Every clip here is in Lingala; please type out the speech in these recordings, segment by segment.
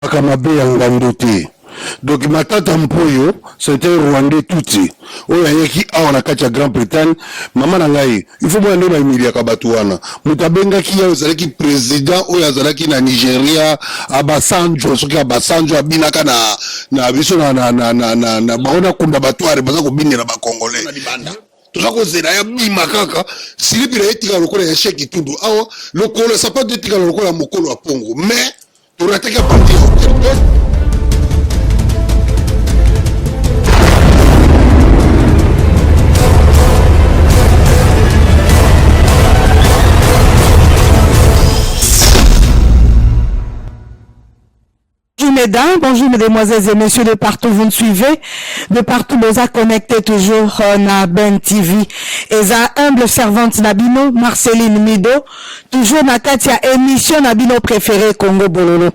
Kaka mabe ya ngando te. Donc Matata Mpoyo c'est un Rwandais Tutsi oyo ayaki awa na kati ya Grand Bretagne. Mama na ngai, il faut boya nde ba humiliaka batu wana. Moto abengaki ye ezalaki president oyo azalaki na Nigeria, Abasanjo, soki Abasanjo abinaka na na biso na na na na na, na bango na kunda batware baza kobinela ba Congolais na libanda. Toza kozela ya bima kaka silipi na ye etikala lokola ya Sheikh Kitundu awa lokolo ya sapato etikala lokola ya mokolo ya pongo mais torataki a partir ya hotel. Bonjour mesdames, bonjour mesdemoiselles et messieurs de partout vous nous suivez, de partout boza connecté toujours euh, na Ben TV. Eza humble servante na bino Marceline Mido, toujours na kati ya émission na bino préférée Congo Bololo.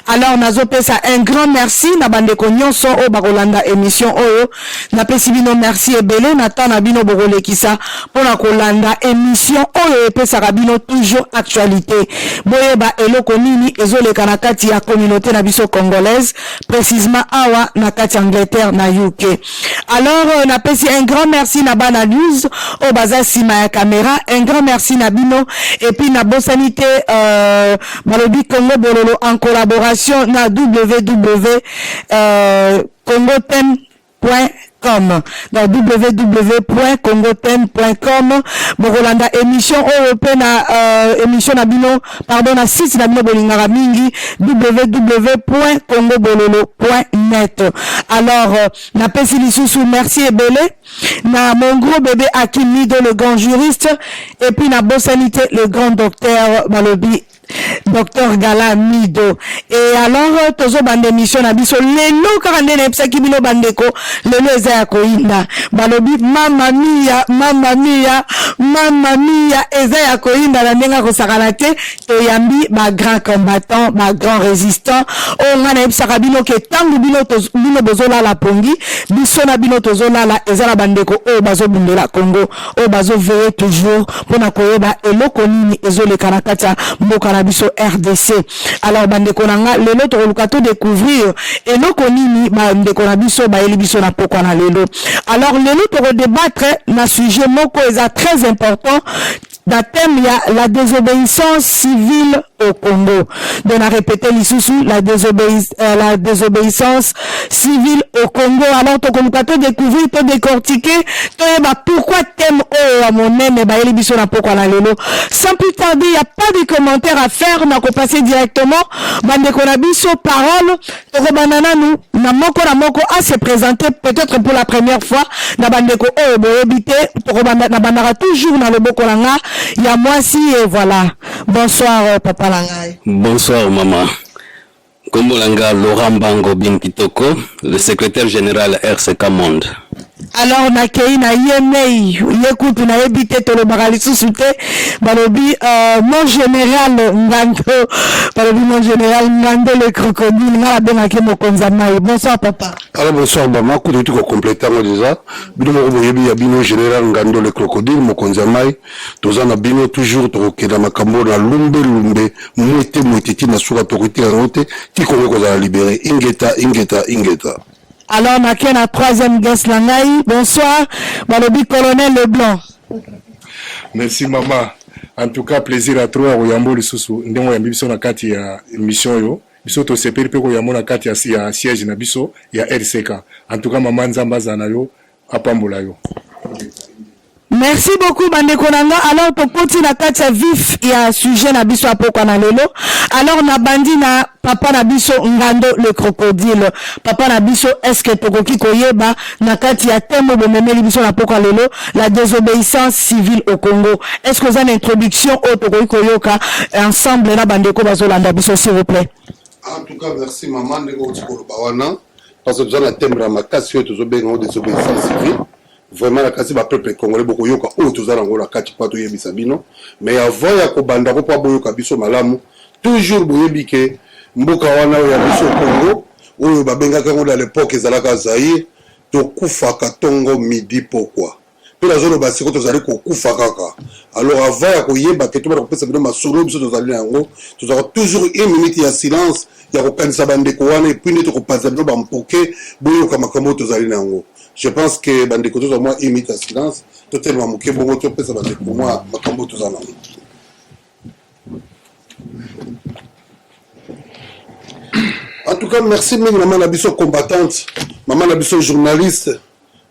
Alors nazopesa un grand merci na bandeko nyonso oyo bakolanda émission oyo. Napesi bino merci ebele na temps na bino bokolekisa pona kolanda emission oyo epesaka bino toujours actualite. Boyeba eloko nini ezoleka na kati ya communaute na biso congolaise, precisement awa na kati ya Angleterre na UK. Alors euh, napesi un grand merci na bana news oyo baza sima ya camera, un grand merci na bino et puis nabosani te euh, balobi Congo Bololo en collaboration na www euh, congotem .com donc www.congotem.com bokolanda émission oyo mpe na euh, émission na bino pardon na site na bino bolingaka mingi www.congobololo.net alors euh, napesi lisusu merci ebele na mon gros bébé Akim Mido le grand juriste et puis nabosani te le grand docteur balobi Docteur Gala Mido. Et alors tozo banda émission na biso lelo kaka nde nayebisaki bino bandeko lelo eza ya koyinda. Balobi mama mia mama mia mama mia eza ya koyinda na ndenge akosakana te. Toyambi ba grand combattant ba grand résistant oyo ngai nayebisaka bino ke ntango bino bino bozolala pongi biso na bino tozolala eza na bandeko oyo bazobundela Congo oyo bazo veiller toujours pona koyeba eloko nini ezoleka na kati ya mboka na biso RDC. Alors bandeko na nga lelo tokoluka to découvrir eloko nini bandeko na biso bayeli biso na pokwa na lelo. Alors lelo toko débattre na sujet moko eza très important na thème ya la désobéissance civile au Congo. Donc na répéter lisusu la, désobéi euh, la désobéissance civile au Congo. Alors tokoluka to découvrir, to décortiquer, toyeba pourquoi thème oyo ya monene bayeli biso na pokwa na lelo. Sans plus tarder, il y a pas de commentaires à faire, na kopasser directement bandeko na biso parole tokobanda nanu na moko na moko a se présenter peut-être pour la première fois na bandeko oyo boyebi te tokobanda na bandaka toujours na loboko na nga ya mwasi et voilà. Bonsoir euh, papa na ngai. Bonsoir maman. Kombo na nga Laurent Mbango Bin Kitoko, le secrétaire général RCK Monde. Alors nakei na ye mei ye kutu nayebi te tolobaka lisusu te balobi euh, mon général Ngando balobi mon général Ngando le crocodile nga nabengaki mokonzi ya mai. Bonsoir papa. Alors bonsoir mama, kutu ti kokomplete yango deja bino moko boyebi ya bino général Ngando le crocodile mokonzi ya mai toza na bino toujours tokokenda makambo na lumbe lumbe mwete mwete ti na suka tokotika yango te ti Congo ekozala libere ingeta ingeta ingeta. Alors nake na troisième guest na ngai bonsoir balobi colonel Leblanc. Merci mama en tout cas plaisir à trop ya koyambo lisusu ndenge oyambi biso na kati ya émission oyo biso tosepeli mpe koyambo na kati ya, ya siège na biso ya RCK en tout cas mama Nzambe azala na yo apambola yo. Merci beaucoup bandeko na nga. Alors tokoti na kati ya vif ya sujet na biso ya pokwa na lelo. Alors nabandi na papa na biso Ngando le crocodile. Papa na biso est-ce que tokoki koyeba na kati ya thème bomemeli biso na pokwa lelo la désobéissance civile au Congo. Est-ce que oza na introduction oyo tokoki koyoka ensemble na bandeko bazolanda biso s'il vous plaît? En tout cas merci maman ndenge outi koloba wana parce que toza na thème ya makasi oyo tozobenga yango désobéissance civile. Vraiment na kasi ba peuple congolais bokoyoka oyo toza nango na kati po toyebisa bino mais avant ya kobanda ko po boyoka biso malamu toujours boyebi ke mboka wana oyo ya biso Congo oyo babengaka yango na l'époque ezalaka Zaïre tokufaka tongo midi pokwa. Mpe nazoloba sikoyo tozali kokufa kaka. Alors avant ya koyeba ke tobanda kopesa bino masolo biso tozali na yango, tozalaka toujours une minute ya silence ya kokanisa bandeko wana et puis nde tokopanza bino bampoke boyoka makambo oyo tozali na yango. Je pense que bandeko tozwa mwa une minute ya silence, totelema moke bongo topesa bandeko mwa makambo oyo toza na yango. En tout cas, merci mingi maman na biso combattante, maman na biso journaliste,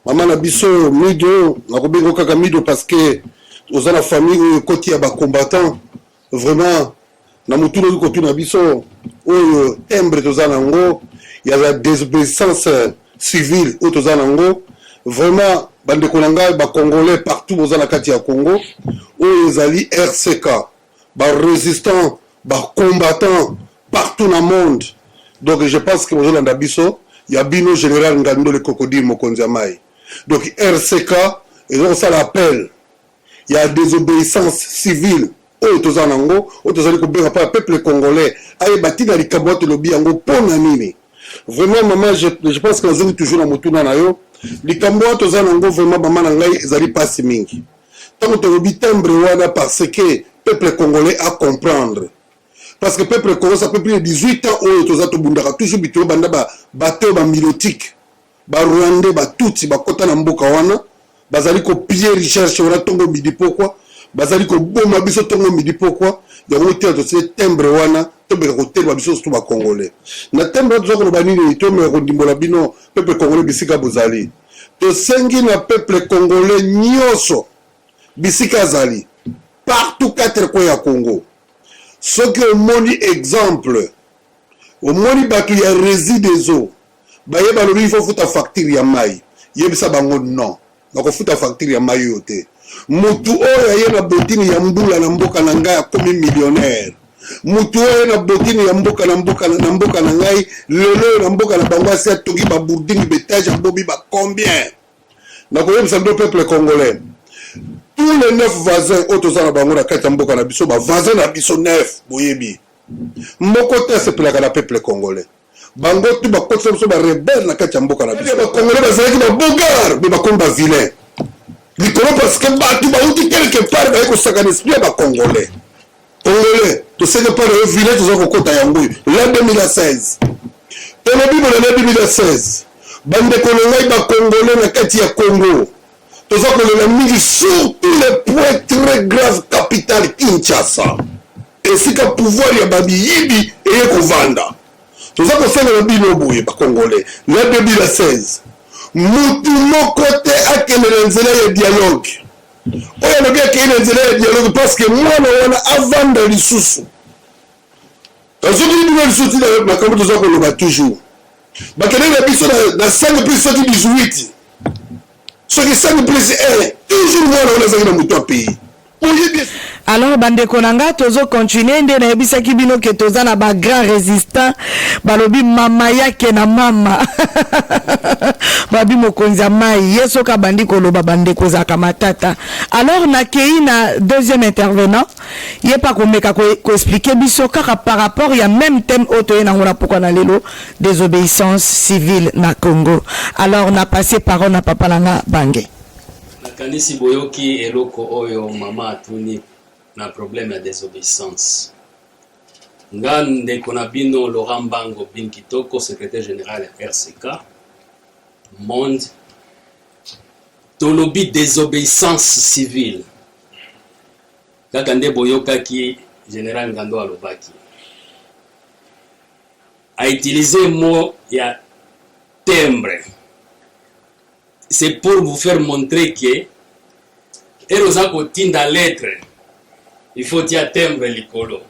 maman na biso Mido, nakobenga kaka Mido parce que oza na famille oyo ekoti ya ba combattant vraiment na motuna oki kotuna biso oyo timbre toza na yango ya la désobéissance civile oyo toza na yango vraiment bandeko na ngai ba congolais partout boza na kati ya Congo oyo ezali RCK ba résistants ba combattants partout na monde donc je pense que bozolanda biso ya bino général Ngando le crocodile mokonzi ya mai donc RCK eza kosala appel ya désobéissance civile oyo toza nango oyo tozali kobenga mpo ya peuple congolais ayeba ntina likambo wana tolobi yango mpo na nini. Vraiment mama, je pense que nazongi toujours na motuna na yo. Likambo wana toza nango vraiment mama na ngai ezali mpasi mingi ntango tolobi timbre wana, parce que peuple congolais a comprendre, parce que peuple congolais, ça fait plus de 18 ans oyo toza tobundaka toujours bito banda ba bateau ba milotique, barwandais batutsi bakɔta na mboka wana, bazali kopiller richesse wana ntongo midi pokwa, bazali koboma biso ntongo midi pokwa. Yango tina totie timbre wana, tobeka kotelema biso surtout bacongolais. Na timbre wana toza koloba nini? Tomeka kondimbola bino peuple congolais bisika bozali. Tosengi na peuple congolais nyonso bisika azali, partout quatre coins ya Congo, soki omoni exemple, omoni bato ya Regideso baye balobi il faut futa facture ya mai, yebisa bango non, nakofuta facture ya mai oyo te. Mutu oyo aye na botini ya mbula na mboka na ngai akomi millionnaire. Mutu oyo aye na botini ya mboka na mboka na mboka na ngai lelo oyo na mboka na bango asi atongi babuilding baétage, abomi ba combien. Nakoyebisa bino peuple congolais, tous les neuf voisins oyo toza na bango na kati ya mboka na biso, bavoisin na biso neuf, boyebi moko te asepelaka na peuple congolais. Bango tu bakotisa biso barebelles na kati ya mboka na biso. Bacongolais bazalaki babeau gars, mais bakomi bavilain likolo parce que bato bauti quelque part baye kosaka na esprit ya bacongolais. Congolais, tosenge mpo na yo vilain, toza kokota yango oyo la 2016. Tolobi bona na 2016, bandeko na ngai bacongolais na kati ya Congo, toza kolela mingi, surtout le point très grave, capitale Kinshasa, esika pouvoir ya babiyibi eye kovanda. Toza kosenga bino boye bacongolais, na 2016 mutu moko te akende na nzela ya dialogue. Oyo alobi akei na nzela ya dialogue parce que mwana wana avanda lisusu, nazokili bino lisusu ntina makambo toza koloba toujours. Bakende na biso na 5 plus soki 18, soki 5 plus 1, toujours mwana wana azalaki na moto ya pays, oyebi. Alors bandeko na nga, tozocontinue nde nayebisaki bino ke toza na bagrand résistant. Balobi mama yake na mama babi mokonzi ya mai, ye soki abandi koloba, bandeko, ezalaka matata. Alors nakei na deuxième intervenant, ye mpe akomeka koexpliquer biso kaka par rapport ya même thème oyo toye nango na pokwa na lelo, désobéissance civile na Congo. Alors na passe parole na papa na nga Bange. Nakanisi boyoki eloko oyo mama atuni na problème ya désobéissance. Nga ndeko na bino Laurent Mbango Bin Kitoko, secrétaire général ya RCK Monde. Tolobi désobéissance civile kaka nde boyokaki général Ngando alobaki, autiliser mot ya timbre, c'est pour vous faire montrer que ere oza kotinda lettre, il faut tia timbre likolo.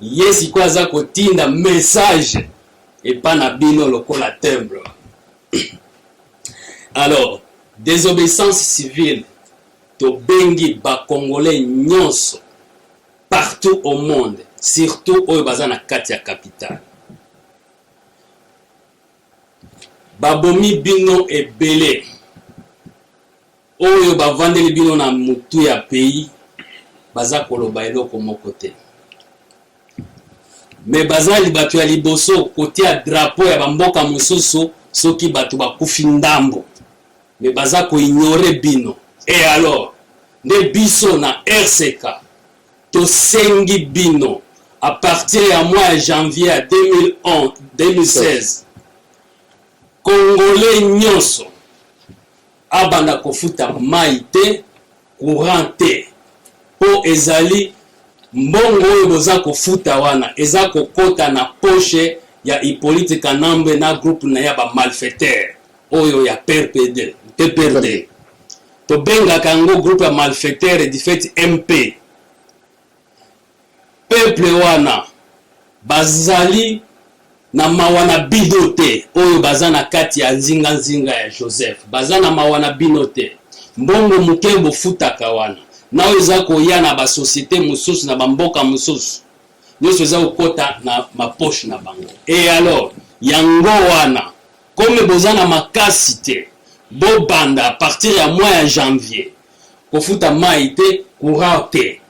Ye sikoyo aza kotinda message epa na bino lokola timbre. Alors désobéissance civile, tobengi bacongolais nyonso partout au monde, surtout oyo baza na kati ya capitale. Babomi bino ebele oyo bavandeli bino na mutu ya pays, baza koloba eloko moko te, mais baza bato ya liboso kotia drapeau ya bamboka mosusu soki bato bakufi ndambo, mais baza koignorer bino. Et alors nde biso na RCK tosengi bino à partir ya mois ya janvier ya 2011, 2016 Congolais nyonso abanda kofuta mayi te, courant te po ezali mbongo oyo boza kofuta wana eza kokota na poche ya Hyppolite Kanambe na groupe na ya ba malfaiteurs oyo ya PRPD, PPRD. Tobengaka yango groupe ya malfaiteurs du fait MP. Peuple wana bazali na mawa na bino te oyo baza na kati ya nzinga nzinga ya Joseph baza na mawa na bino te mbongo moke bofutaka wana na oyo eza koya na ba societe mosusu na ba mboka mosusu nionso eza kokota na ma poche na bango et alors yango wana comme boza na makasi te bobanda à partir ya mois ya janvier kofuta mayi te courant te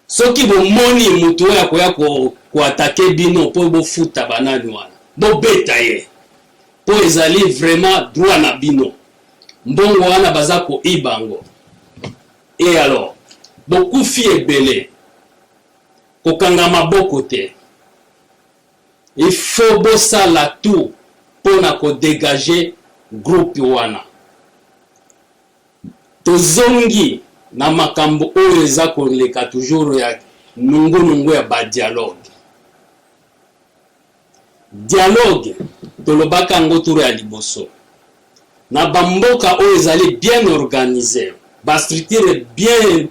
Soki bomoni mutu oyo akoya ko ko attaquer bino po bofuta ba nani wana, bobeta ye po ezali vraiment droit na bino. Mbongo wana baza koiba yango. Et alors bokufi ebele, kokanga maboko te. Il faut bosala tout pona ko degager groupe wana. Tozongi na makambo oyo eza koleka toujours ya nungu nungu ya ba dialogue. Dialogue tolobaka yango tour ya liboso. Na ba mboka oyo ezali bien organiser, ba structure bien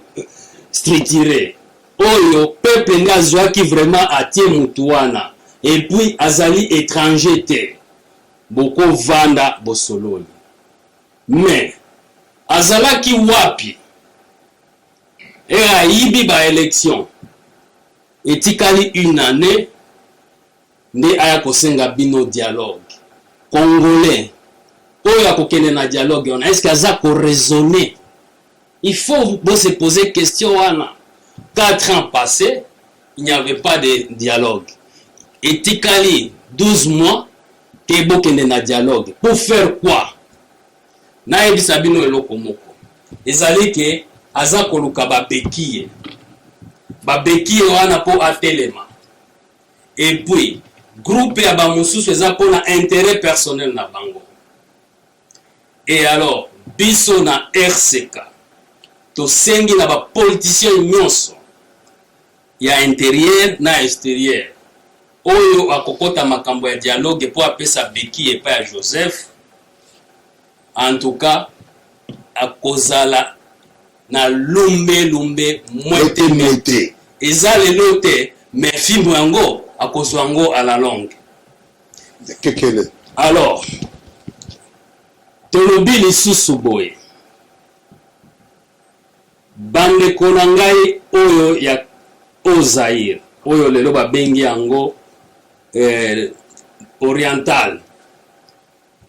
structure oyo peuple nde azuaki vraiment atie mutu wana et puis azali etranger te, boko vanda bosololi. Mais azalaki wapi heure ayibi ba elections etikali une annee nde aya kosenga bino dialogue congolais oyo akokende na dialogue wana est ce que aza ko raisonner il faut bo se poser question wana 4 ans passe il n'y avait pas de dialogue etikali 12 mois ke bokende na dialogue pour faire quoi nayebisa bino eloko moko ezali ke aza koluka ba bekiye ba bekiye wana po atelema et puis groupe ya ba mosusu eza pona interet personnel na bango et alors biso na RCK tosengi na ba politiciens nyonso ya interieur na exterieur oyo akokota makambo ya dialogue po apesa beki epai ya Joseph en tout cas akozala na lumbe lumbe mwete mwete eza lelo te mais fimbo yango akozwa yango à la longue kekele alors tolobi lisusu boye Bandeko na ngai oyo ya Haut-Zaïre, oyo lelo babengi yango eh, Oriental,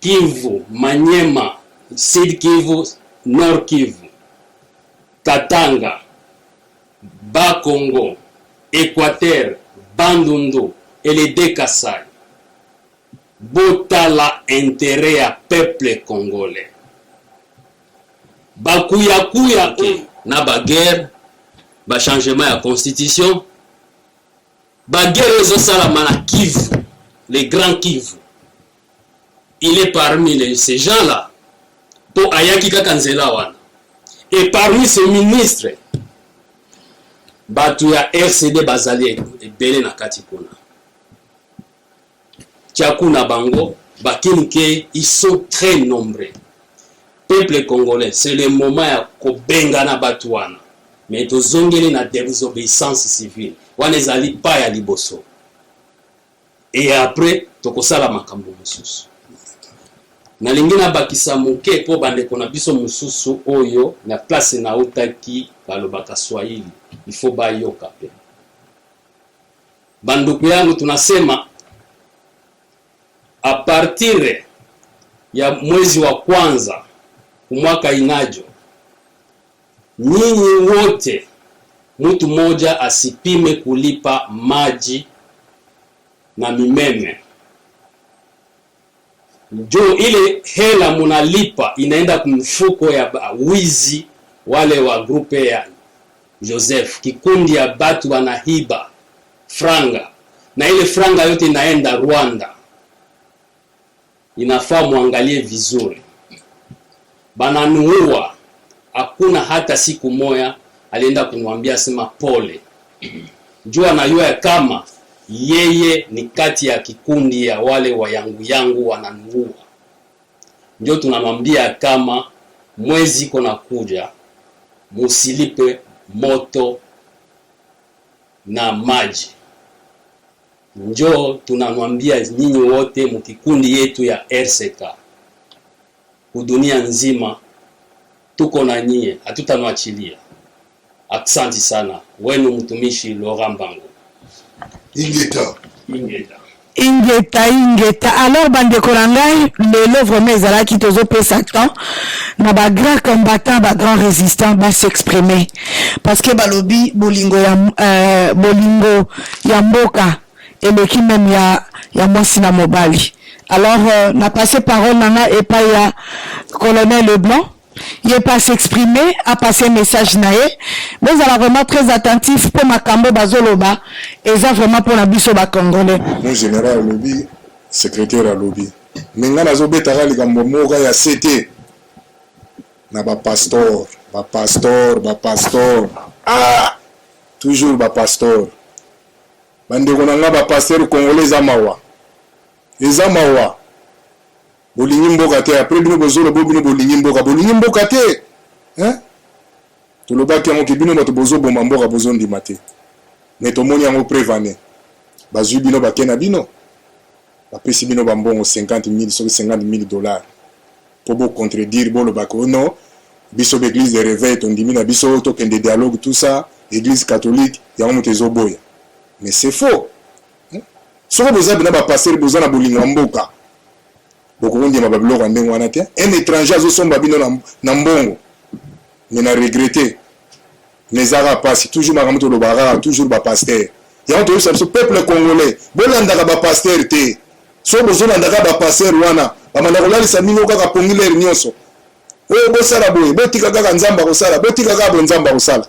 Kivu, Maniema, Sud Kivu, Nord Kivu, Katanga, Bas-Congo, Equateur, Bandundu et les deux Kasaï. Botala interet ya peuple congolais. Ba kuyakuya oyo na ba guerre, ba changement ya constitution, ba guerre oyo ezosalama na Kivu, le grand Kivu. Il est parmi les, ces gens là po ayaki kaka nzela wana. Et parmi ces ministres bato ya RCD bazali ebele na kati kuna. Tshaku na bango ba kin ke ils sont très nombreux. Peuple congolais c'est le moment ya kobengana batu wana mais tozongeli na desobeissance civile wana ezali pas ya liboso et après tokosala makambo mosusu. Nalingi nabakisa moke mpo bandeko na biso mosusu oyo na place nautaki balobaka swahili il faut bayoka mpe. Banduku yangu tunasema a partir ya mwezi wa kwanza kumwaka inajo, nyinyi wote mutu moja asipime kulipa maji na mimeme njo ile hela munalipa inaenda kumfuko ya wizi Wale wa groupe ya Joseph, kikundi ya batu wanahiba franga na ile franga yote inaenda Rwanda. Inafaa muangalie vizuri, bananuua. Hakuna hata siku moya alienda kumwambia sema pole, juu anajua kama yeye ni kati ya kikundi ya wale wa yangu yangu wananuua. Ndio tunamwambia kama mwezi iko nakuja, musilipe moto na maji. Njo tunamwambia nyinyi wote mukikundi yetu ya RCK kudunia nzima, tuko na nyie, hatutamwachilia. Aksanti sana, wenu mtumishi Laurent Mbangu. Ingeta. Ingeta. Ingeta, ingeta. Alors bandeko na ngai, lelo vraiment ezalaki tozopesa temps na bagrand combattant, bagrand résistant bas'exprimer, parce que balobi bolingo ya bolingo ya mboka eleki même ya mwasi na mobali. Alors na passe parole na nga epai ya colonel Leblanc, ye pas s'exprimer, apase message na ye. Bozala vraiment très attentif mpo makambo bazoloba eza vraiment mpona biso bacongolais. Mon général alobi, secrétaire alobi, me ngai nazobetaka likambo moko ya sete na bapastor, bapastor, bapastor, ah, toujours bapastor. Bandeko na ngai bapasteur congolais, eza mawa, eza mawa. Bolingi mboka te. Après bino bozoloba bino bolingi mboka, bolingi mboka te, hein? Tolobaki yango ke bino bato bozoboma mboka, bozondima te, me tomoni yango preuve. Bazwi bino, bake na bino, bapesi bino bambongo 50 000, soki 50 000 $, mpo bocontredire, bolobaka o non, biso baeglise de réveil tondimi na biso tokende dialogue, tout ça, église catholique yango moto ezoboya. Mais c'est faux. Soki boza bina bapasteur, boza na bolingo ya mboka, bokokondima babiloko ya ndenge wana te. Un étranger azosomba bino na mbongo. Me na regrette, mais ezaka mpasi. Toujours makambo tolobaka kaka, toujours bapasteur yango. Toyebisa biso peuple congolais, bolandaka bapasteur te. So bozolandaka bapasteur wana, bamanda kolalisa bino kaka pongi lere nyonso. Oyo bosala boye, botika kaka, Nzambe akosala, botika kaka boye, Nzambe akosala.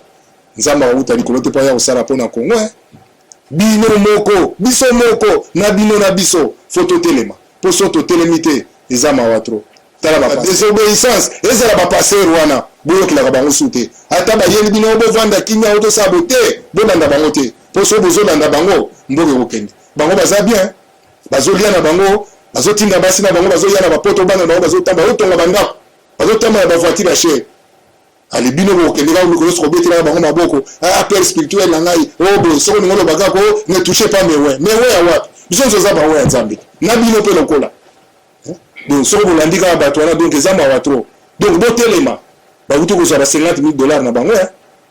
Nzambe akouta likolo te mpo aya kosala mpo na Kongo. Bino moko, biso moko na bino na biso, faut totelema, mpo so totelemi te, eza mawa trop. Tala ba désobéissance ezala, bapasteur wana boyokelaka bango su te. Ata bayeli bino bovanda kimia, o tosala bo te, bolanda bango te, mpo so bozolanda bango, mboka ekokende. Bango baza bien, bazolia na bango, bazotinda basi na bango, bazoya na bapoto, bana na bango bazotamba, bazotonga bandako, bazotamba na bavoiture ya cher. Ale bino bokokende kaka mikolo nyonso kobetelaka bango maboko. Ah, père spirituel na ngai o boye, soki olingi oloba kaka o ne touche pas mes oints. Mais oint ya wapi? Biso nyonso oza baoint ya Nzambe, na bino mpe lokola. Donc soki bolandi kaka bato wana, donc eza mawa trop. Donc botelema. Bakuti kozwa ba 50 000 dollars na bango,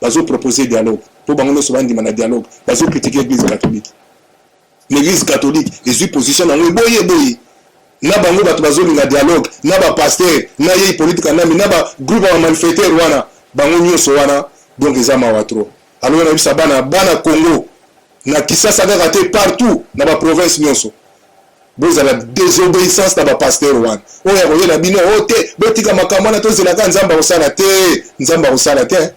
bazopropose dialogue mpo bango nyonso bandima na dialogue. Bazocritiquer église catholique. L'église catholique ezwi position nango, eboyi, eboyi na bango. Bato bazolinga dialogue na bapasteur na ye Hippolyte Kanambe na bagroupe ya bamalfaiteur wana, bango nyonso wana. Donc eza mawa trop. Alors nayebisa bana, bana Congo, na Kisasa kaka te, partout na baprovince nyonso, bozala désobéissance na bapasteur wana oyo ya koyela bino o te. Botika makambo wana, tozelaka Nzambe akosala te. Nzambe akosala te.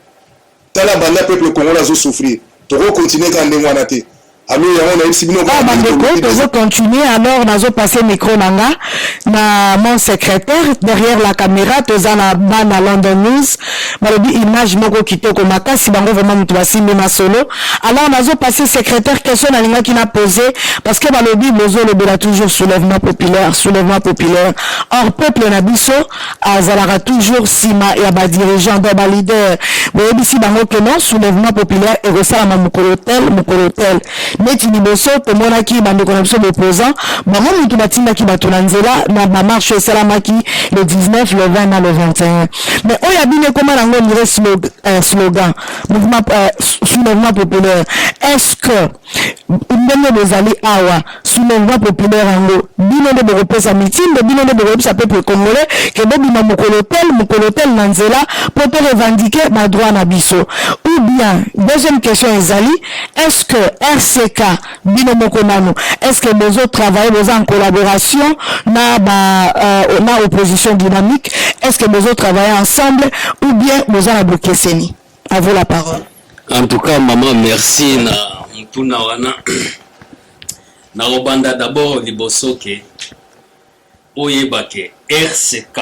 Tala, banda peuple congolais azosouffrir, tokocontinuer kaka ndenge wana te. Alors yango nayebisi bino. Ah, bandeko, tozocontinue. Alors nazopase micro na nga na mon secrétaire derrière la caméra. Toza na bana London News, balobi image moko kitoko makasi, bango vraiment moto basimbi masolo. Alors nazopase secrétaire question nalingaki na pose, parce que balobi bozolobela toujours soulèvement populaire, soulèvement populaire. Or peuple na biso azalaka toujours nsima ya badirigeant, donc baleader boyebisi bango ke non, soulèvement populaire ekosalama mokolo tel, mokolo tel. Neti liboso tomonaki bandeko na biso baopposant, bango motu batindaki bato na nzela na bamarche esalamaki le 19, le 20 na le 21. Mais oyo ya bino ekóma nango ondire slogan, mouvement soulèvement populaire. Est ce que ndenge bozali awa, soulèvement populaire yango, bino nde bokopesa mitindo, bino nde bokoyebisa peuple congolais ke bobima mokolo tel, mokolo tel na nzela mpo to revendiquer badroit na biso? Ou bien deuxième question ezali: est ce que RCK bino moko nano, est ce que bozotravaille, boza en collaboration na ba na opposition dynamique? Est Est ce que bozo travailler ensemble ou bien boza na bokeseni? À vous la parole. En tout cas maman, merci na motuna wana. Nakobanda d'abord liboso ke oyeba ke RCK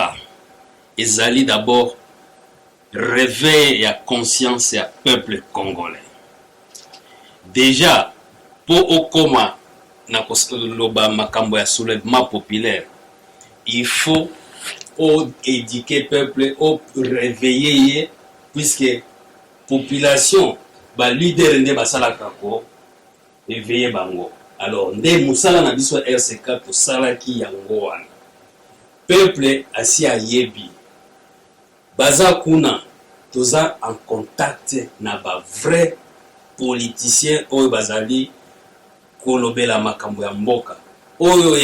ezali d'abord réveil ya conscience ya peuple congolais. Déjà po okoma na koloba makambo ya soulèvement populaire, il faut o éduquer peuple, o réveiller ye, puisque population, ba leader nde basalaka ko éveiller bango. Alors nde mosala na biso ya RCK tosalaki yango wana. Peuple asi ayebi baza kuna, toza en contact na ba vrai politicien oyo bazali kolobela makambo ya mboka oyo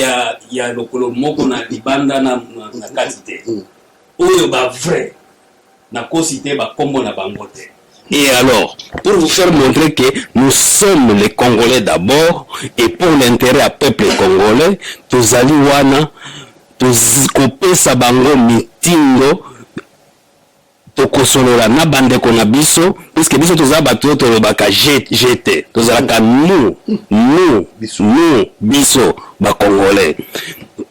ya lokolo moko na libanda na kati te, oyo ba vrai, nakosi te bakombo na bango te. Et alors, pour vous faire montrer que nous sommes les Congolais d'abord, et pour l'intérêt à peuple congolais, tozali wana, kopesa bango mitindo, tokosolola na bandeko na biso, puisque biso toza bato oyo tolobaka je te, tozalaka nous, nous, nous, biso Bacongolais.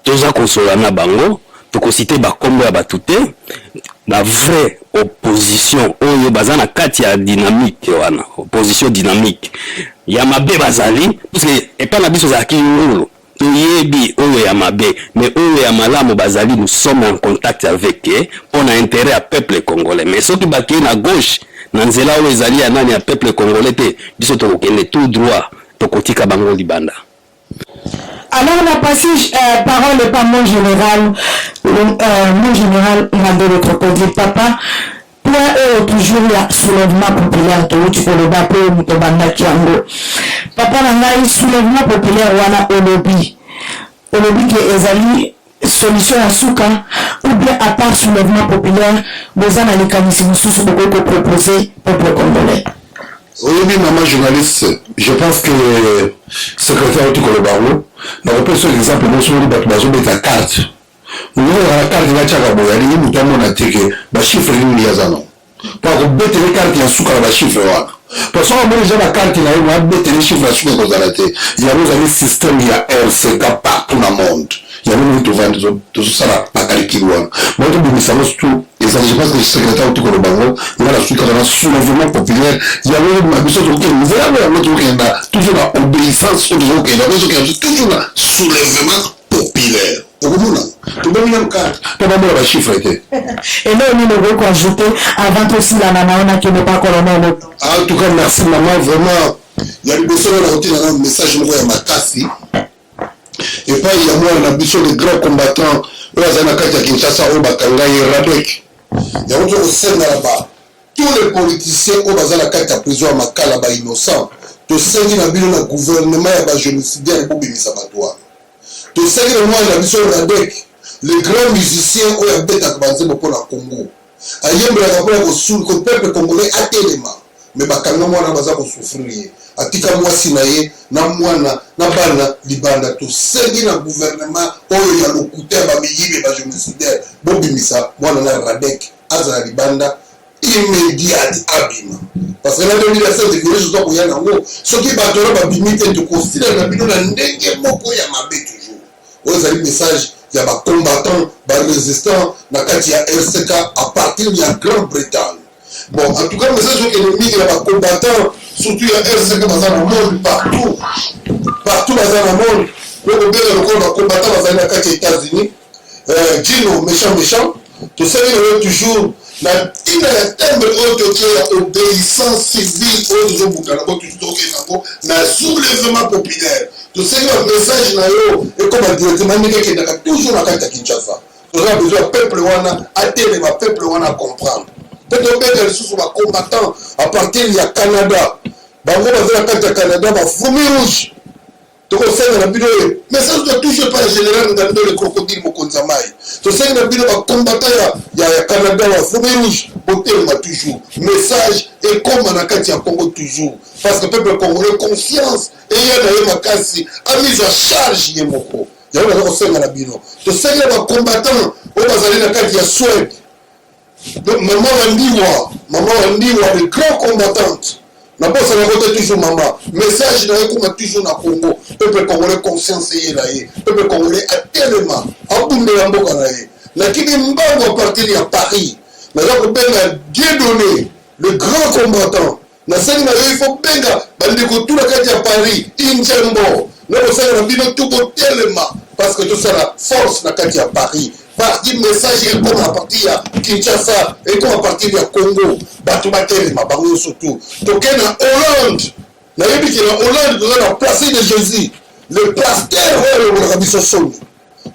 Toza kosolola na bango, tokosite bakombo ya bato te, ba vrai opposition oyo baza na kati ya dynamique wana, opposition dynamique ya mabe bazali, puisque epai na biso ezalaki ngulu, toyebi oyo ya mabe, mais oyo ya malamu bazali. Nous sommes en contact avec eux mpo na intérêt ya peuple congolais. Mais soki bakei na gauche, na nzela oyo ezali ya nani, ya peuple congolais te, biso tokokende tout droit, tokotika bango libanda. Alors, on a passé parole par mon général, mon général Ngando le crocodile. Papa, point oyo toujours ya soulèvement populaire, touti koloba mpe moto bandaki yango. Papa na ngai, soulèvement populaire wana, olobi ke ezali solution ya suka, ou bien à part soulèvement populaire, boza na likanisi mosusu bokoki kopropose peuple congolais? Oyebi, mama journaliste, je pense que secrétaire oti koloba yango. Nakopesa exemple moko. Soki bato bazobeta carte, moto na carte batiaka boye, alingi moto amona te ke bachiffre nini aza nango, po akobetele carte ya suka na bachiffre wana, po soki amoni eza bacarte na ye, mo abetele chiffre ya suka ekozala te. Yango ezali système ya RCK partout na monde. Yango ndenge tovandi, tozosala bacalcul wana, mo tobimisa yango. Surtout ezali, je pense que secrétaire oti koloba yango, nga na suki kaka na soulèvement populaire. Yango na biso tokokende nzela yango, yango tokokenda toujours na obéissance oyo tozokokenda, tozokenda toujours na soulèvement populaire. Okomona tobengi nanu carte mpo bamona bachiffre te. Eloko nini okoki koajouter avant tosilana na yo, nakende pa colonel? En tout cas, merci maman. Vraiment, ya liboso nga na kotina na message moko ya makasi epai ya mwana na biso, le grand combattant oyo azali na kati ya Kinshasa, oyo bakanga ye, Radek. Yango to kosenga na ba tous les politiciens oyo baza na kati ya prison ya Makala, bainnocent, tosengi na bino, na gouvernement ya bagénocidaire, bobimisa bato wana. Tosengi na mwana na biso Radek, le grand musicien oyo abetaka banzembo mpo na Congo, ayembelaka mpona ko peuple congolais atelema, me bakanga mwana, baza kosouffrir ye, atika mwasi na ye na mwana na bana libanda. Tosengi na gouvernement oyo ya lokuta, ya bamiyibi, bagénocidaire, bobimisa mwana na Radek, azala libanda immédiate, abima, parce que na 2007 virus oza koya nango. Soki bato wana babimi te, tokosila na bino na ndenge moko ya mabe toujours. Oyo ezali message ya bacombattant, barésistant na kati ya RCK à partir ya Grande-Bretagne. Bon, en tout cas, message okende mingi na bacombattant, surtout ya RCK, baza na monde, partout partout baza na monde. Oyo kobenga lokola bacombattant bazali na kati ya États-Unis, Gino méchant méchant, tosali na yo toujours na ntina ya timbre oyo totie ya obéissance civile oyo tozobuka nango, tokende yango na soulèvement populaire. Tosengi bamessage na yo ekoma directement ndenge ekendaka toujours na kati ya Kinshasa. Toza na besoin ya peuple wana atelema, peuple wana acomprendre. Mpe tobeta lisusu bacombattant à partir ya Canada, bango baza na kati ya Canada, bafourmi rouge, tokosenga na bino oyo message to touche pa général Ngando le crocodile, mokonzi ya mai. Tosengi na bino bacombattant ya Canada, bafourmi rouge, botelema toujours, message ekoma na kati ya Congo toujours, parce que peuple congolais, conscience eya na ye makasi, amizwa charge ye moko. Yango naza kosenga na bino. Tosengi na bacombattant oyo bazali na kati ya Suède. Donc mama Wandiwa, mama Wandiwa le grand combattante. Nabosana yango te toujours mama. Message na ye ekoma toujours na Congo. Peuple congolais conscience eyela ye. Peuple congolais atelema, abundela mboka na ye. Nakimi mbangu à partir ya Paris. Naza kobenga Dieudonné, le grand combattant. Nasengi na yo il faut benga bandeko tout na kati ya Paris, Injembo. Nakosala na bino tout botelema parce que tosala force na kati ya Paris. Parti message ekoma à partir ya Kinshasa, ekoma à partir ya Congo. Bato batelema bango nyonso tout. Toke na Hollande. Nayebi ke na Hollande toza na place de Jésus. Le pasteur oyo alongolaka biso soni.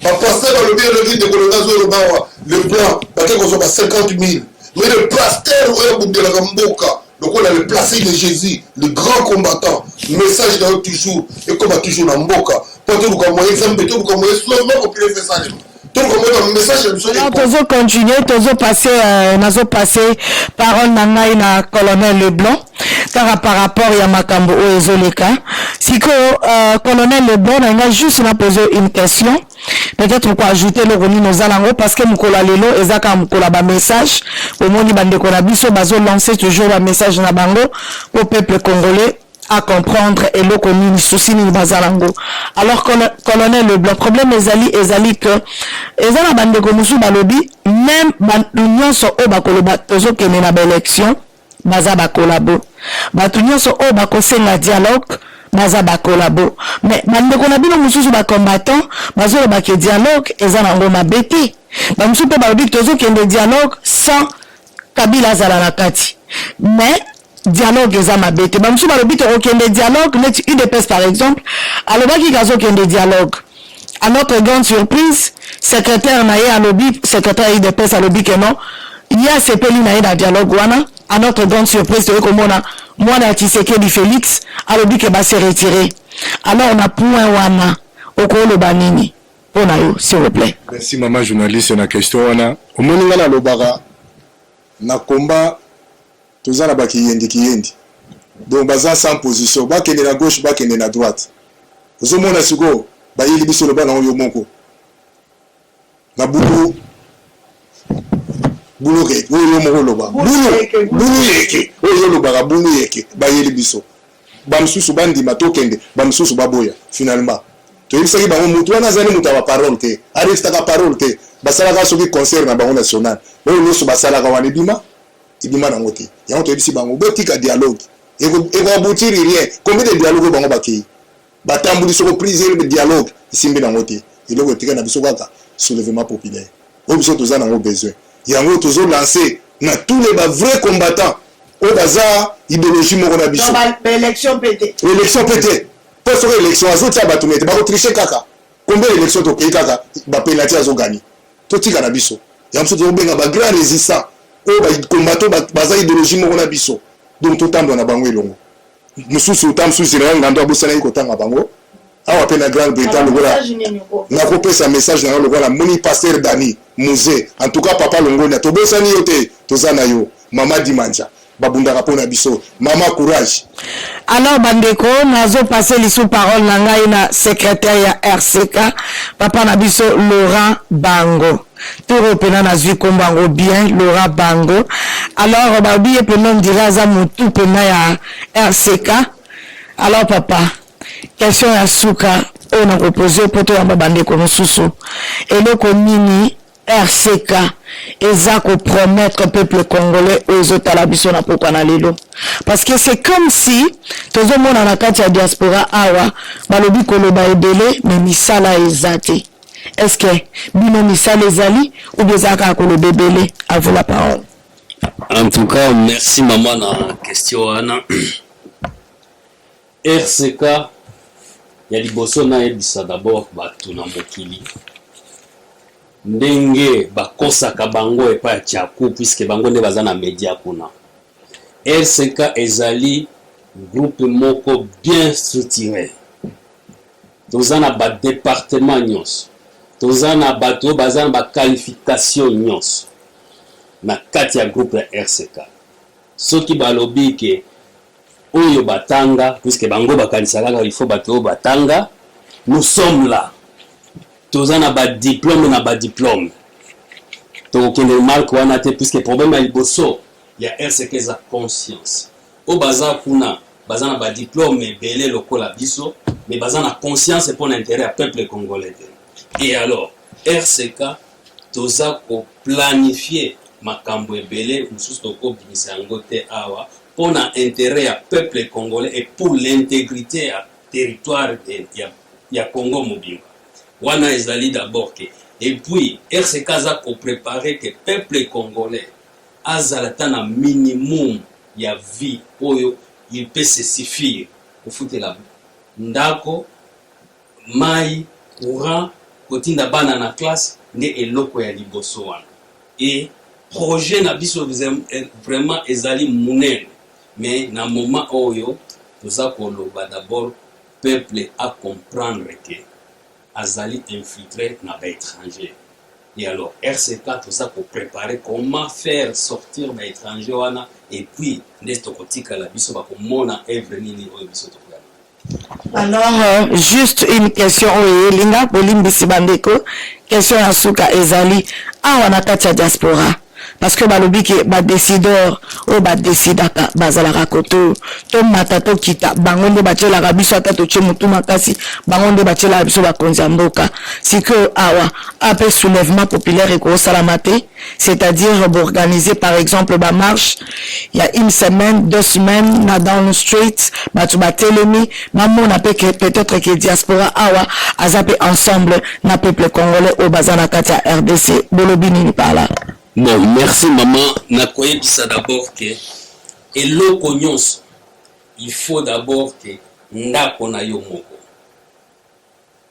Ba pasteur balobi eloki ndeko na nga azoloba awa le blanc bake kozwa ba 50 000 mais le pasteur oyo abundelaka mboka lokola le placé de Jésus le grand combattant message na yo toujours ekoma toujours na mboka mpo toluka moyen nzambe toluka moyen soulèvement populaire esalema toluka moyen ba message na biso. Tozo continuer, tozo passer, nazo passer parole na ngai na colonel Leblanc kaka par rapport ya makambo oyo ezoleka sikoyo. Colonel Leblanc, na ngai juste na poser une question, peut-être ko ajouter eloko nini oza nango, parce que mokolo ya lelo eza kaka mokolo ya bamessage. Omoni bandeko na biso bazolancer toujours bamessage na bango po peuple congolais à comprendre eloko nini, souci nini baza nango. Alors colonel Leblanc, problème ezali que eza na bandeko mosusu balobi même bato nyonso oyo bakoloba tozokende na baélection baza bacollabo, bato nyonso oyo bakosenga dialogue baza bacollabo. Mais bandeko na bino mosusu bacombattant bazoloba ke dialogue eza nango mabe te. Bamosusu mpe balobi tozokende dialogue sans Kabila azala na kati, mais dialogue eza mabe te. Bamosusu balobi tokokende dialogue, neti UDPS par exemple alobaki kazokende dialogue. À notre grande surprise, secrétaire na ye alobi, secrétaire ya UDPS alobi ke non, ye asepeli na ye na dialogue wana. À notre grande surprise, toyei komona mwana ya Tshisekedi Félix alobi ke base retirer. Alors na point wana okoloba nini mpo na yo, s'il vous plaît? Merci mama journaliste na question wana. Omoni, nga nalobaka na komba toza na bakiyendi kiyendi, donc baza sans position, bakende na gauche, bakende na droite. Ozomona sikoyo bayeli biso, loba nango yo moko na bulu bulu oyo yo moko oloba bulu bulu yeke oyo yo olobaka bulu yeke. Bayeli biso, bamosusu bandima tokende, bamosusu baboya. Finalement toyebisaki bango motu wana azali moto ya baparole te, arestaka parole te. Basalaka soki concert na bango national oyo nyonso basalaka wana, ebima ebima nango te. Yango toyebisi bango botika dialogue, ekoaboutir rien. Combien de dialogue oyo bango bakei batambuli soko plusieurs dialogue esimbi nango te? Eloko etika na biso kaka soulèvement populaire oyo biso toza nango besoin. Yango tozolancer na tous les bavrai combattants oyo baza idéologie moko na biso. Baélection mpe te. Élection mpe te, mpo soki élection azotia bato mete bakotricher kaka. Combien élection tokei kaka bapenalty azogagner? Totika na biso yango. Biso tozobenga bagrand résistant oyo bacombattant baza idéologie moko na biso, donc totambola na bango elongo. Mosusu ta mosusu général Ngando abosanaki kotanga bango awa mpe na Grande Bretagne. Lokola nakopesa message na yo, lokola namoni pasteur Dani Musée, en tout cas papa Longonia, tobosani yo te, toza na yo. Mama Dimanja babundaka mpo na biso. Mama, courage. Alors bandeko, nazopase lisu parole na ngai na secrétaire ya RCK, papa na biso Laurent Bango. Toro mpena nazwi nkombo yango bien, Laurent Bango. Alors balobi ye mpena ondire aza motu mpena ya RCK. Alors papa, question ya suka oyo nakopose mpo toyamba bandeko mosusu: eloko nini RCK eza kopromettre peuple congolais oyo ezotala biso na pokwa na lelo? Parce que c'est comme si tozomona na kati ya diaspora awa balobi koloba ebele, mais misala eza te. Est ce que bino misala ezali ou bien eza kaka koloba ebele? À vous la parole. En tout cas, merci mama na question wana. RCK ya liboso, nayebisa d'abord bato na mokili ndenge bakosaka bango epai ya Tiaku, puisque bango nde baza na media kuna. RCK ezali groupe moko bien structuré. Toza na badepartement nyonso, toza na bato oyo baza na baqualification nyonso na kati ya groupe ya RCK. Soki balobi ke oyo batanga, puisque bango bakanisa kaka il faut bato oyo batanga, nous sommes là, toza na badiplôme na badiplôme. Tokokende marque wana te, puisque problème ya liboso ya RCK eza conscience. Oyo baza kuna baza na ba diplome ebele lokola biso, mais baza na conscience mpo na intérêt ya peuple congolais te. Et alors RCK toza koplanifier makambo ebele mosusu, tokobimisa yango te awa, mpo na intérêt ya peuple congolais et pour l'intégrité ya territoire ya Congo mobimba. Wana ezali d'abord ke, et puis RCK aza kopréparer ke peuple congolais azala ta na minimum ya vie oyo il peut se suffire, kofutela ndako, mai, courant, kotinda bana na classe, nde eloko ya liboso wana. E projet na biso vraiment ezali monene, mais na moment oyo toza koloba, d'abord peuple a comprendre ke azali infiltré na baétranger. Et alors RCK toza kopréparer comment faire sortir baétranger wana, et puis nde tokotikala biso, bakomona œuvre nini oyo biso tokoya. Alors, juste une question oyo elinga bolimbisi bandeko. Question ya suka ezali awa na kati ya diaspora, parce que balobi ke badécideur oyo badécidaka bazalaka koto, tomata tokita, bango nde batielaka biso, ata totie motu makasi, bango nde batielaka biso bakonzi ya mboka. Sikoyo awa ape soulèvement populaire ekosalama te, c'est-à-dire boorganiser par exemple bamarche ya une semaine, 2 semaines na Downing Street, bato batelemi, bamona mpe ke peut-être ke diaspora awa aza mpe ensemble na peuple congolais oyo baza na kati ya RDC. Bolobi nini par là? Bon, merci maman. Nakoyebisa d'abord ke eloko nyonso, il faut d'abord ke ndako na yo moko.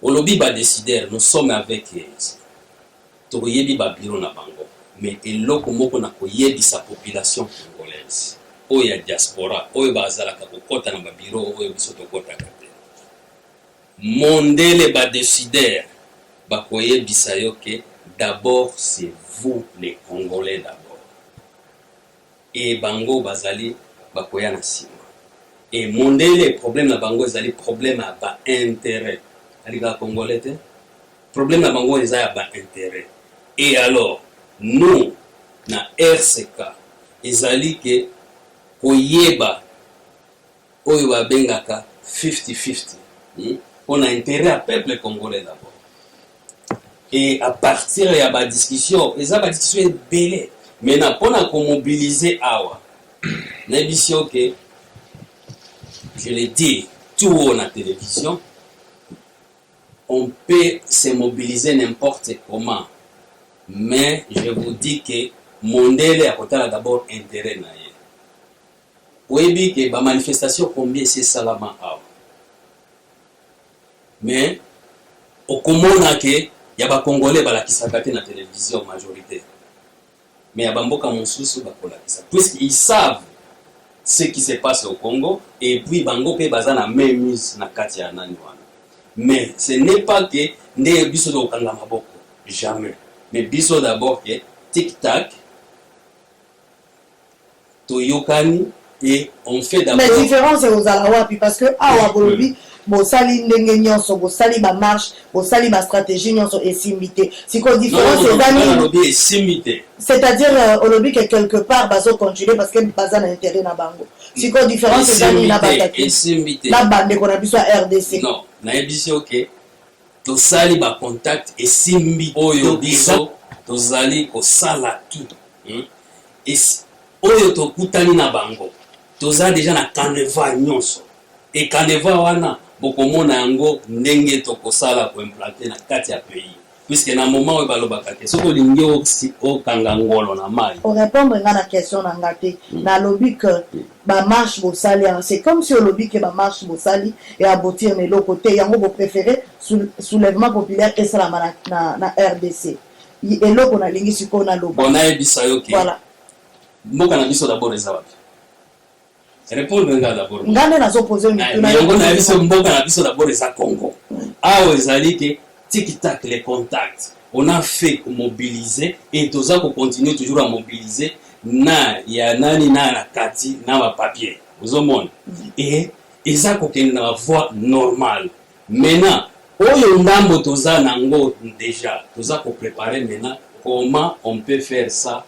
Olobi badécideur, nous sommes avec eux, tokoyebi babiro na bango. Mais eloko moko na koyebisa population congolaise oyo ya diaspora, oyo bazalaka kokɔta na babiro oyo biso tokɔtaka te, mondele, badécideur bakoyebisa yo ke d'abord c'est vous les Congolais d'abord, e bango bazali bakoya na nsima. E mondele, problème na bango ezali problème ya baintérêt, alingaka Congolais te, problème na bango eza ya baintérêt. Et alors nous na RCK ezali ke koyeba oyo babengaka 50-50, mpona intérêt ya peuple congolais d'abord. Et à partir ya badiscussion, eza badiscussion ebele maintenant mpona komobiliser awa. Nayebisi yo ke je l'ai dit tout haut na télévision, on peut se mobiliser n'importe comment, mais je vous dis que mondele akotala d'abord intérêt na ye. Oyebi ke bamanifestation combien esi esalama awa, mais okomona ke ya bacongolais balakisaka te na télévision majorité, mais ya bamboka mosusu bakolakisa, puisqu'ils savent ce qui se passe au Congo. Et puis bango mpe baza na même mise na kati ya nani wana. Mais ce n'est pas que nde biso tokokanga maboko, jamais. Mais biso d'abord ke tic tac, toyokani et on fait d'abord. Mais différence ekozala wapi? Parce que awa bolobi bosali ndenge nyonso, bosali bamarche, bosali bastratégie nyonso, esimbi te. Sikoyo différence eza nini? Nalobi esimbi te. C'est-à-dire olobi ke quelque part bazocontinue parce que baza na intérêt na bango. Sikoyo différence eza nini na bataki Esimbi te. na bandeko na biso ya RDC? Non, nayebisi yo ke tosali bacontact, esimbi. Oyo biso tozali kosala tout, Oyo tokutani na bango, toza deja na canevas nyonso. E canevas wana bokomona yango ndenge tokosala koimplanter na kati ya pays, puisque na moment oyo balobaka te, soki olingi okanga ngolo na mai. Orépondre nga na question na nga te. Nalobi ke bamarche bosali yango, c'est comme si olobi ke bamarche bosali eaboutir na eloko te. Yango bopréféré soulèvement populaire esalama na RDC. Eloko nalingi sikoyo naloba. Bon, nayebisa yo ke voilà. Mboka na biso d'abord eza wapi? Répondre nga d'abord. Nga nde nazopose mituna. Yango na biso, mboka na biso d'abord eza Congo. Awa ezali ke tic tac, les contacts on a fait mobiliser et toza kocontinuer toujours à mobiliser na ya nani na kati na bapapier, ozomona, e eza kokende na bavoie normale. Maintenant oyo ndambo toza nango déjà, toza kopréparer maintenant. Comment on peut faire ça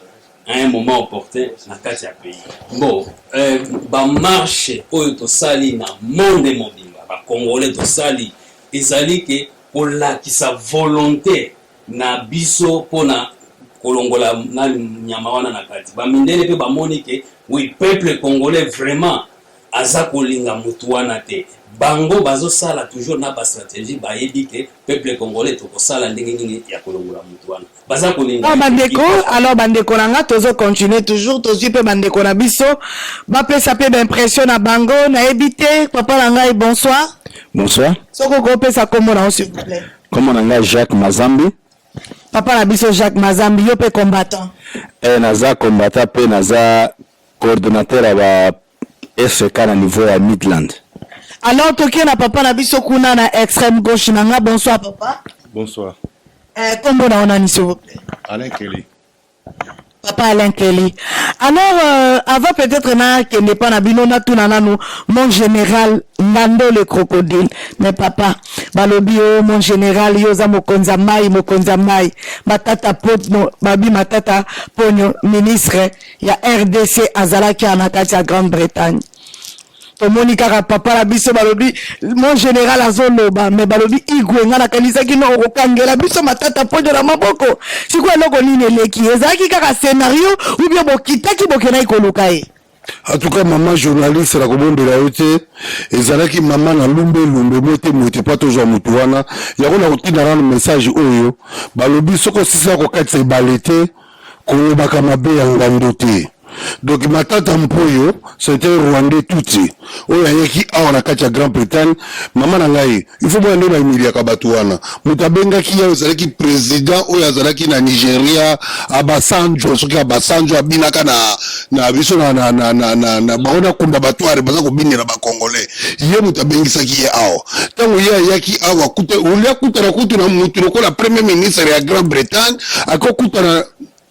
à un moment opportun na kati ya pays? Bon, euh, ba marche oyo tosali na monde mobimba, ba Congolais tosali, ezali ke kolakisa volonté na biso mpona kolongola na nyama wana na kati. Bamindele mpe bamoni ke oui, peuple congolais vraiment aza kolinga mutu wana te. Bango bazosala toujours na ba stratégie, bayebi ke peuple congolais tokosala ndenge nini ya kolongola mutu wana baza kolinga. Ah, bandeko, alors bandeko na nga, tozo continuer toujours. Tozwi mpe bandeko na biso, bapesa mpe baimpression na bango. Nayebi te, papa na ngai, bonsoir. Bonsoir. Soki okopesa nkombo na yo, s'il vous plaît. Kombo na ngai Jacques Mazambi. Papa na biso Jacques Mazambi, yo mpe combattant? Naza combattant mpe naza coordonnateur ya ba FK na niveau ya Midland. Alors tokie na papa na biso kuna na extrême gauche na nga. Bonsoir, papa. Bonsoir. Kombo na yo nani, s'il vous plaît? Alain Kelly. Papa Alain Kelly. Alors, avant peut-être nakende pa na bino, natuna nanu mon général Ngando le crocodile. Mais papa, balobi o mon général, yo oza mokonzi ya mai, mokonzi ya mai. Matata Ponyo, babi Matata Ponyo, ministre ya RDC, azalaki na kati ya Grande-Bretagne. Tomoni kaka papa na biso, balobi mon général azoloba, mais balobi igwe, nga nakanisaki no okokangela biso Matata Ponyo na maboko. Sikoyo eloko nini eleki? Ezalaki kaka scénario ou bien bokitaki, bokendaki koluka ye? En tout cas, mama journaliste, nakobondela yo te. Ezalaki mama na lumbe lumbe mo te mote mpo tozwa motu wana. Yango na kotinda nano message oyo balobi: soki osisa kokatisa ebale te, kolobaka mabe ya ngando te. Donc Matata Mpoyo, c'était Rwandais tutsi oyo ayaki awa na kati ya Grande Bretagne. Mama na ngai, il faut boya nde bahumiliaka bato wana. Moto abengaki ye ezalaki président oyo azalaki na Nigeria, Abasanjo. Soki Abasanjo abinaka na biso na bango na kunda batware baza kobinela Bacongolais, ye moto abengisaki ye awa. Ntango ye ayaki awa, olia kutana kutu na motu lokola premier ministre ya Grande Bretagne, akokutana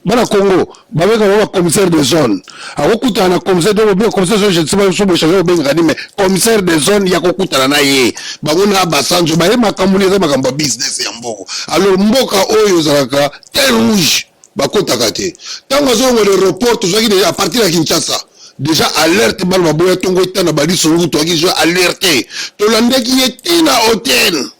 bana Congo babengaka bango bacommissaire de zone. Akokutana na commissaire de bien, commissaire zone, je ne sais pas so bochange obengaka nini, mais commissaire de zone ya kokutana na ye, bango na Basanjo baye. Makambo ni eza makambo ya business ya mboka. Alors mboka oyo ezalaka terre rouge, bakotaka te. Ntango azolongola aéroport, tozwaki déjà à partir ya Kinshasa déjà alerte. Bana baboya ntongo etana balisongo, tozwaki déjà alerte. Tolandaki ye tina hotel.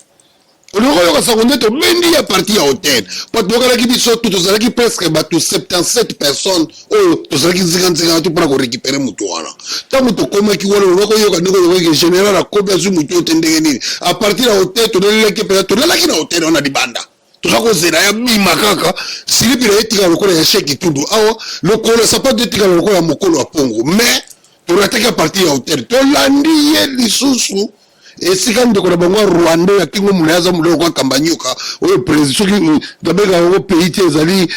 Olingi koyoka sango nde tobendi ya parti ya hotel, po toyokanaki biso tu, tozalaki presque bato 77 personnes oyo tozalaki nzinganzinga tu mpona korécupérer motu wana. Ntango tokomaki wana, olingi koyoka ndenge oyokoki général akomi, azwi motu oyo te, ndenge nini. À partir ya hotel tolelaki mpenza, tolalaki na hotel wana libanda, toza kozela ya bima kaka. Silipi na ye etikala lokola ya Sheki Tundu awa, lokolo sapato etikala lokola ya mokolo ya pongo. Mais torataki à partir ya hotel. Tolandi ye lisusu esika ndeko na bango ya Rwanda ya kingo molai, aza molai lokola kamba nyoka oyo président, soki babengaka yango pays te, ezali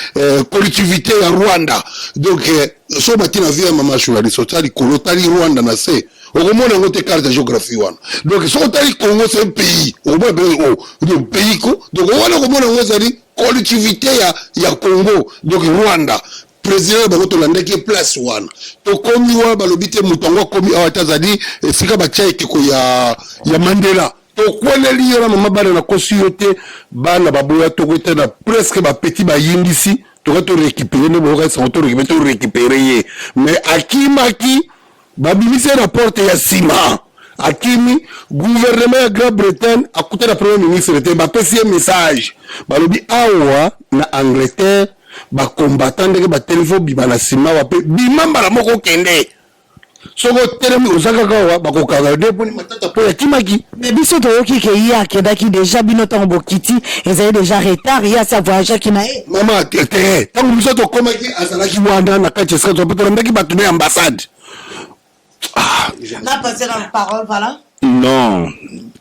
collectivité ya Rwanda. Donc so bati na vie ya mama journaliste, otali likolo, otali Rwanda na se, okomona yango te, carte ya géographie wana. Donc soki otali Congo, c'est un pays, okomona mpe o pays ko. Donc wana okomona yango ezali collectivité ya Congo. Donc Rwanda, président na bango, tolandaki place wana. Tokomi wana, balobi te moto yango akomi awa te, azali esika batia ekeko ya Mandela. Tokweleli yo na mama bana, nakosi yo te, bana baboya toko te na presque bapeti bayingisi toka torécupérer nde boyoka sango, torécupérer, torécupérer ye. Mais akimaki, babimisi ye na porte ya nsima, akimi. Gouvernement ya Grande Bretagne akuta na premier ministre te, bapesi ye message, balobi awa na Angleterre bacombattant ndenge batelemi, fo bima na nsima awa mpe bima mbala moko, okende. Soki otelemi, oza kaka awa, bakokanga nde mponi Matata mpo yakimaki. Mais biso toyoki ke ye akendaki déjà. Bino ntango bokiti, ezali déjà retard, ye asi avoyageaki na ye. Mama, te, ntango biso tokomaki, azalaki wana na kati ya esika tolandaki bato na ya ambassade. Na passer la parole, voilà. Non,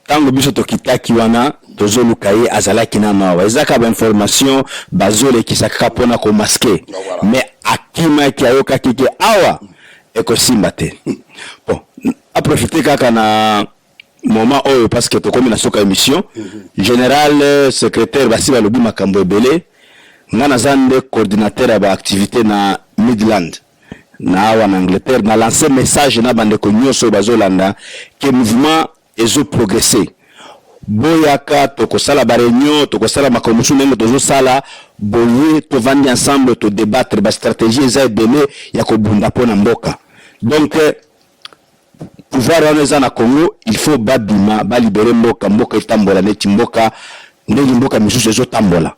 ntango biso tokitaki wana, tozoluka ye, azalaki nano awa. Eza kaka bainformation bazolekisa kaka mpona komasquer, mais akimaki, ayokaki ke awa ekosimba te. Bon, aprofite kaka na moment oyo parce que tokomi na suka émission. Général secrétaire basi balobi makambo ebele. Nga naza nde coordinateur ya baactivité na Midland na awa na Angleterre. Na lance message na bandeko nyonso oyo bazolanda ke mouvement ezoprogresse. Boyaka, tokosala ba reunion, tokosala makambo mosusu ndenge tozosala boye, tovandi ensemble, todebattre ba stratégie eza ebele ya kobunda mpo na mboka. Donc pouvoir wana eza na Congo, il faut babima, balibere mboka, mboka etambola neti mboka ndenge mboka misusu ezotambola.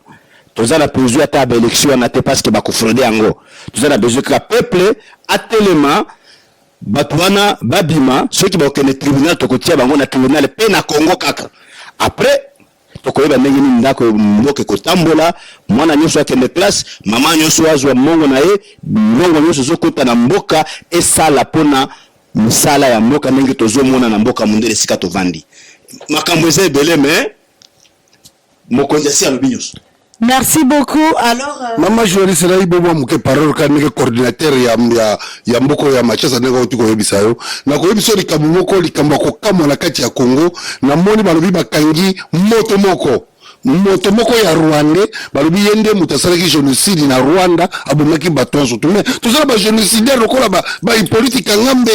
Toza na besoin ata ya baélection wana te, parce que bakofraude yango. Toza na besoin kaka peuple atelema, bato wana babima. Soki bakokende tribunal, tokotia bango na tribunal mpe na Congo kaka. Après tokoyeba ndenge nini ndako mboka ekotambola. Mwana nyonso akende classe, mama nyonso azwa mbongo na ye, mbongo nyonso ezokota na mboka esala mpona misala ya mboka, ndenge tozomona na mboka mondele esika tovandi. Makambo eza ebele, mais mokonzi asi alobi nyonso. Merci beaucoup. Alors, Mama journaliste, nayi bobwa moke parole kaka ndenge coordinateur ya mboka oyo ya Machasa, ndenge auti koyebisa yo. Nakoyebisa yo likambo moko, likambo ya kokamwa na kati ya Congo. Namoni balobi bakangi moto moko ya Rwandais. Balobi ye nde moto asalaki génocide na Rwanda, abomaki bato nyonso tu. Mais tozala bagénocidaire lokola baHippolyte Kanambe,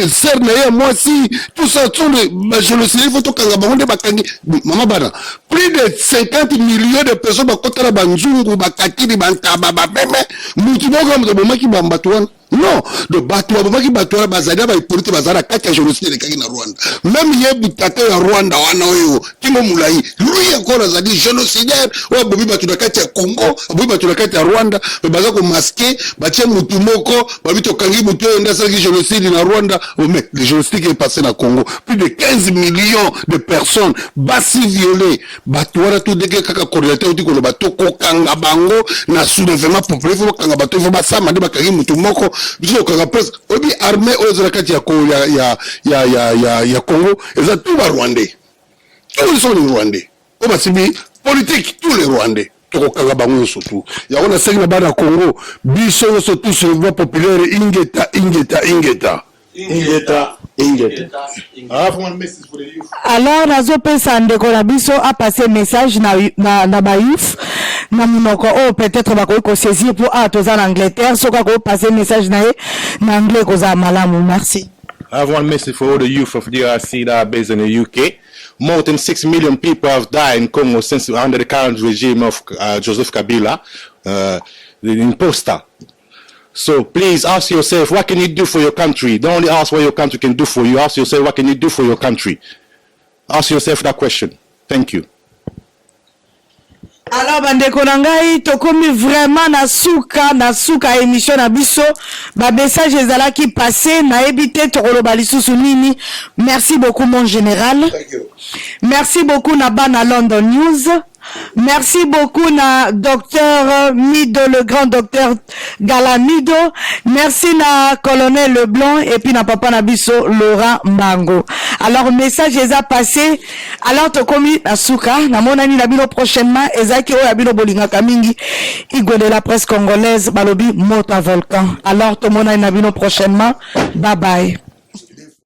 sœur na ye ya mwasi, tout ça sont bagénocidaire, il faut tokanga bango. Nde bakangi mama bana, plus de 50 millions de personnes bakotala, banzungu, bakatili, bantaba, bameme. Mutu moko moto abomaki bato wana? Non. Donc bato babomaki bato wana bazali na baHippolyte, bazali na kati ya génocide elekaki na Rwanda. Même ye tata ya Rwanda wana oyo kingo molai, lui encore azali génocidaire oyo abomi bato na kati ya Congo, abomi bato na kati ya Rwanda. Mais baza komasquer, batie mutu moko, babi tokangi mutu oyo nde asalaki génocide na Rwanda. Mais le génocide qui est passé na Congo, plus de 15 millions de personnes, basi violé, bato wana to ndenge kaka coordinateur oti koloba, tokokanga bango na soulèvement populaire. Faut bakanga bato, il faut basamba. Nde bakangi mutu moko, biso tokanga presque. Oyebi armée oyo eza na kati ya Congo eza tout Barwandais, tous sont les Rwandais oyo basimbi politique, tous les Rwandais. Tokokanga bango nyonso tu. Yango nasengi na bana ya Congo, biso nyonso tout, soulèvement populaire. Ingeta, ingeta, ingeta. Ingeta, ingeta. I have one message for the youth. Alors nazopesa ndeko na biso apase message na bayouth na monoko oyo peut-être bakoki kosaisir, mpo awa toza na Angleterre. Soki akoki message na ye na anglais, ekozala malamu. Merci. I have one message for all the youth of DRC that are based in the UK. More than 6 million people have died in Congo since under the current regime of Joseph Kabila, the imposter. So please ask yourself, what can you do for your country? Don't only ask what your country can do for you. Ask yourself, what can you do for your country? Ask yourself that question. Thank you. Alors bandeko na ngai, tokomi vraiment na suka ya émission na biso. Bamessage ezalaki passé, nayebi te tokoloba lisusu nini. Merci beaucoup, mon général. Thank you. Merci beaucoup na bana London News. Merci beaucoup na docteur Mido, le grand docteur Galamido. Merci na colonel Leblanc et puis na papa na biso Laurent Mbango. Alors message eza passé. Alors tokomi na suka, namonani na bino prochainement. Ezaki oyo ya bino bolingaka mingi, Igwe de la presse congolaise, balobi moto à volcan. Alors tomonani na bino prochainement. Bye bye.